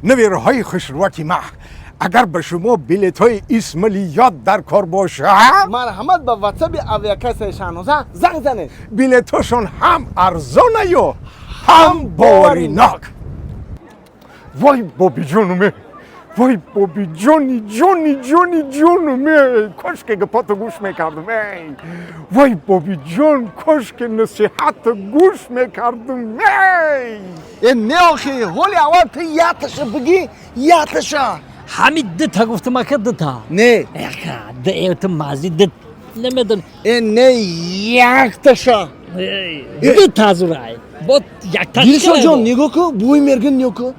Набираҳои хушрӯаки ма, агар ба шумо билетҳои Исмалиёт дар кор бошад, марҳамат, ба ватсаби авиакассаи Шаҳноза занг занед. Билетҳошон ҳам арзонаю ҳам боваринок. Вой, бобиҷонуме, вой, бобиҷони ҷони ҷони ҷонуме, кошке гапото гӯш мекардум. Эй, вой, бобиҷон, кошке насиҳата гӯш мекардум, эй. Э, не, охи, ҳоли аввал ту яташа бигӣ, яташа. Ҳами дута гуфтам, ака, дута. Не. Ака, ту мази д намедон. Э, не, якташа. Дута зурай бо якта. Дилшодҷон, нигоҳ ку, бӯи мерган, нигоҳ ку.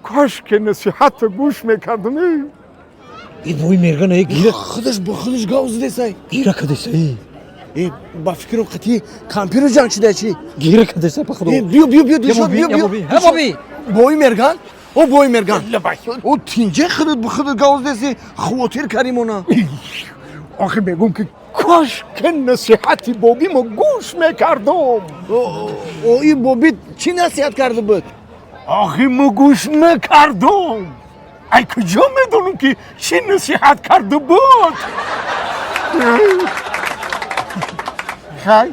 Кошке насиҳата гӯш мекардум, эй. И бӯи мерган, э, гира. Худаш бо худаш гав задесай. Гира кадеса. Э, ба фикрам, қатъи кампиру ҷанг шуда чи. Гира кадеса, ба худо. Э, биё, биё, биё, Дилшод, биё, биё. Ҳа, боби. Бӯи мерган, о, бӯи мерган, о, тинҷе, худат бо худат гав задеси, хавотир каримона. Охи, мегӯм ки кошке насиҳати бобимо гӯш мекардум. О, и боби чӣ насиҳат карда буд? Охи, мо гӯш накардум. Ай, куҷо медонам, ки чӣ насиҳат карда буд? Хай,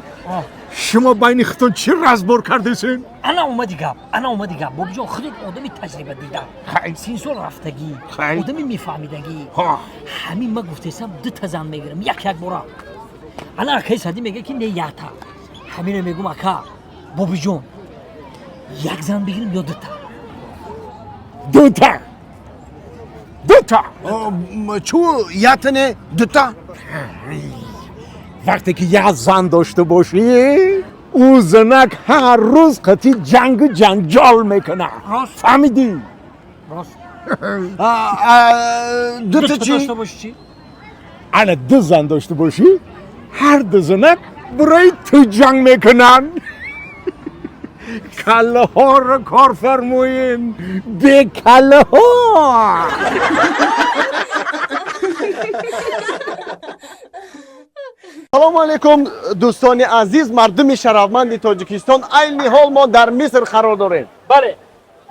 шумо байни худтон чӣ разбор кардесен? Ана омади гап, ана омади гап. Бобиҷон, худат одами таҷриба дида, Хай. синсол рафтагӣ, Хай. одами мефаҳмидагӣ. Ҳа. Ҳамин ма гуфтесам, дута зан мегирам, як як бора. Ана акаи Садӣ мега, ки не, ята. Ҳамино мегум, ака бобиҷон, як зан бигирам ё дута? Дута, дута. Чӯ ята не, дута? Вақте ки як зан дошта бошӣ, ӯ занак ҳар рӯз қатъи ҷангу ҷанҷол мекунад. Рост. Фаҳмидӣ? Рост. Дута чӣ? Дошта боши чӣ? Ана, ду зан дошта бошӣ, ҳар ду занак барои ту ҷанг мекунанд. Каллаҳоро кор фармоен, бекаллаҳо. Салому алейкум, дӯстони азиз, мардуми шарафманди Тоҷикистон. Айни ҳол мо дар Миср қарор дорем. Бале,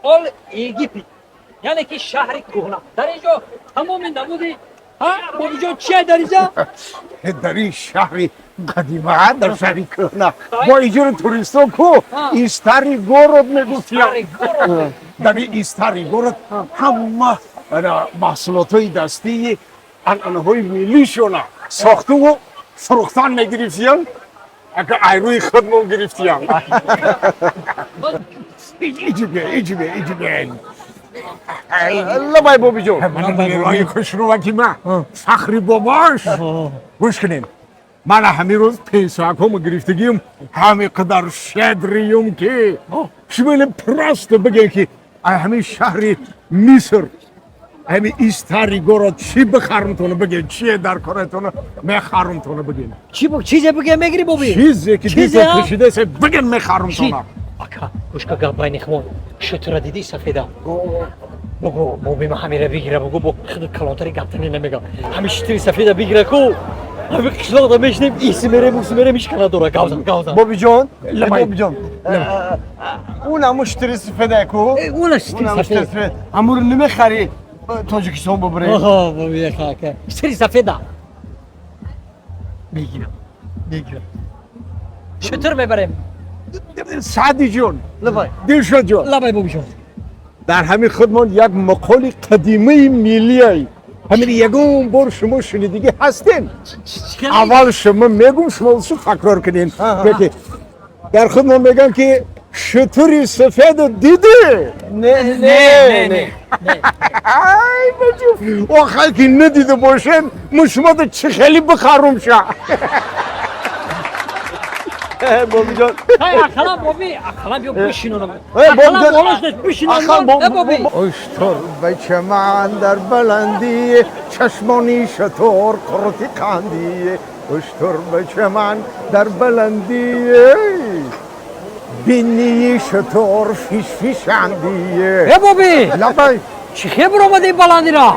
ол Египет, яъне ки шаҳри кӯҳна. Дар ин ҷо тамоми намуди, ҳа, бобиҷон, чия дар инҷа? Дар ин шаҳри қадима, дар шаҳри кӯҳна, бо иҷори туристо ку и старый город мегуфтиям. Дар ин старый город ҳама маҳсулотҳои дастии анъанаҳои миллишона сохтуву фурӯхтан мегирифтиям. Ака, айрӯи худмон гирифтиям. Иҷибе, иҷибе, иҷибе. Лабай, бобиҷон. Роҳи хушрӯваки ма, фахри бобош, гӯш кунем. Мана, ҳамин рӯз пенсиякҳомо гирифтагиюм, ҳамин қадар щедрый юм, ки шумо ина просто бигем, ки ай ҳамин шаҳри Миср, ҳамин и старый город чӣ бихарумтона, бигем, чие дар коратона, мехарумтона, бигем. Чӣ чизе бигем, мегири, боби? Чизе ки Чизе, а? кашидасе, бигем, мехарумтона. Ака, гӯшка, гап байни хумон. Шутура дидӣ, сафеда? Бугу, боби, ма ҳамира бигира, бугу, бо худ калонтари гаптани намегам. Ҳами шутури сафеда бигира ку, ҳами қишлоқда мешинем, иси мерем, уси мерем, ҳеч кана дора. Гавзан, гавзан. Бобиҷон. Лабай. Бобиҷон, он ҳамун шутури сафеда ку. Уна шутури Он ҳамун шутури сафед. сафед, ҳамуро намехарӣ, Тоҷикистон бубурӣ? Оҳо, боби, ака, шутури сафеда мегирам, мегирам, шутур мебарем. Саъди ҷон. Лабай. Дилшод ҷон. Лабай, бобиҷон. Дар ҳамин худмон як мақоли қадимаи миллиай. Ҳамин ягон бор шумо шунидагӣ ҳастем? Аввал шумо мегум, шумо шу такрор кунед. Ки дар худмон мегӯям, ки шутури сафеду дидӣ? Не, не, не. Ай, бачу, охай, ки надида бошем, мо шумо да чӣ хеле бихарум ша? Бобиҷон. Ақалан, боби, ақалан биё бишинонам. Э, бобиҷон. Ақалан болош бишинонам. Ақалан э, боби. Уштур ба чаман дар баландӣ, чашмони шатор қурти қандӣ. Уштур ба чаман дар баландӣ, бинии шатор фишфишандӣ. Э, боби. Лабай. Чӣ хел биромади баландира?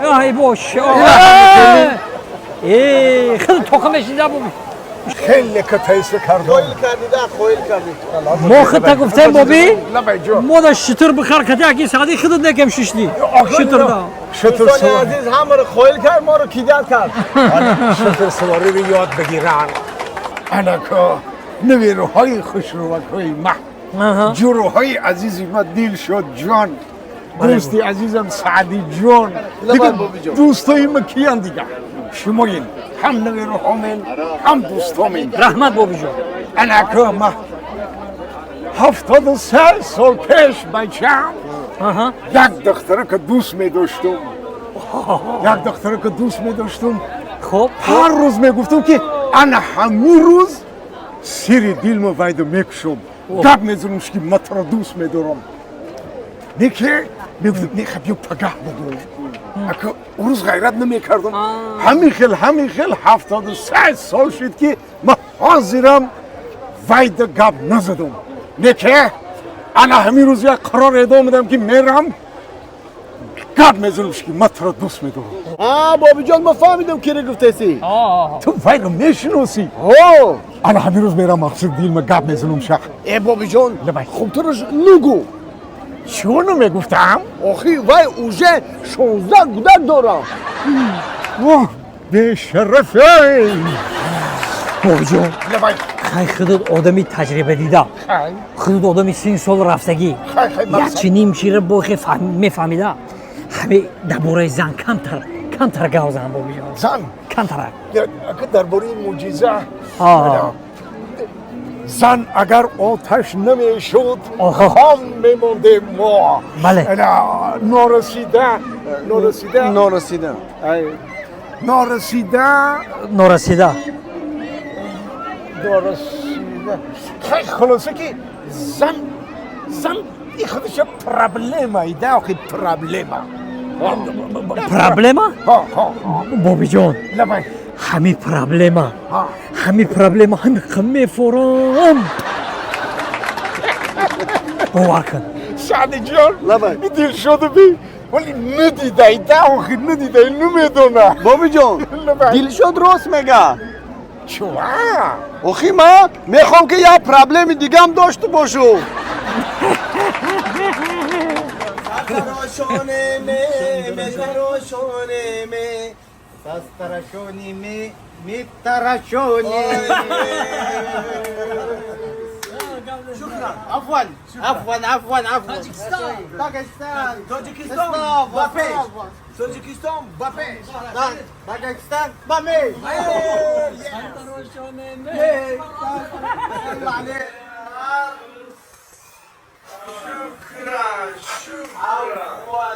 Ай, бош, э, хел тоқа мешида, боби. خیلی کتایسه کردم. Хоил кардида, хоил карди. Мо худта гуфтем, боби. لبای جان. Мо да шутур бихар, кати аки Саъди худат некем шишти. Шутур да. شتر Дӯстони سواری азиз, ҳамаро хоил кард, моро кидат кард. شتر سواری رو یاد بگیرن. انکا نویروهای خوشروکهای ما، جوروهای عزیزی ما، دیل شد جان، دوستی عزیزم سعدی جان، دیگه بابی جان. دوستای ما کیان دیگه؟ شماین، هم نویروهامین هم دوستامین. Раҳмат, бобиҷон. انکا ما 73 سال پیش بچم یک دختره که دوست می داشتم، یک دختره که دوست می داشتم، Хуб. هر روز میگفتم که انا همون روز سیر دلمو وایدو میکشم، گپ میزنم که من تو رو دوست میدارم. نه که میگفتم نه، خب بیا پگاه بگو. اگه اون روز غیرت نمیکردم. همین خیل همین خیل 73 سال شد که من حاضرم وایده گپ نزدم. نه که انا همین روز یک قرار ادامه میدم که میرم گپ میزنم که من تو رو دوست میدارم. А, бобиҷон, мо фаҳмидем, киро гуфтеси. تو وای رو میشناسی. Ҳо. انا همین روز میرم مقصد دیل گپ میزنم شخ. Э, бобиҷон, Лабай. хубтараш нугу. چونو میگفتم؟ Охи вай уже 16 гудак дорам. واه بیشرفه. Бобиҷон, لبای. хай, худат одами таҷрибадида. خی. Худат одами син сол рафтагӣ. Хай, хай, мақсад. Якчи ним чира бохе мефаҳмида. Ҳами дар бораи зан камтар камтар гав зан, бобиҷон. زن Камтарак. اگه درباره معجزه آه. زن اگر آتش نمیشد آها. خام میمونده ما. بله. نه، نارسیده نارسیده. Норасида. نارسیده. Норасида. نارسیده. خیلی خلاصه که زن زن این خودش проблема ایده آخی проблема. Проблема? ها ها ها. Бобиҷон, لبای. ҳами проблема. ها. Ҳами проблема ҳами мефорам. Бовар кун. سعدی جان. لبای. دل شده بی ولی ندیده ایده آخی ندیده نمیدونه. Бобиҷон, Лабай. Дилшод рост мега. چوا؟ Охи ман мехоҳам, ки як проблеми дигам дошта бошум. عفوا عفوا عفوا عفوا. تاجيكستان، تاجيكستان، بابيش، تاجيكستان، بابيش، تاجيكستان، بابيش. شكرا شكرا.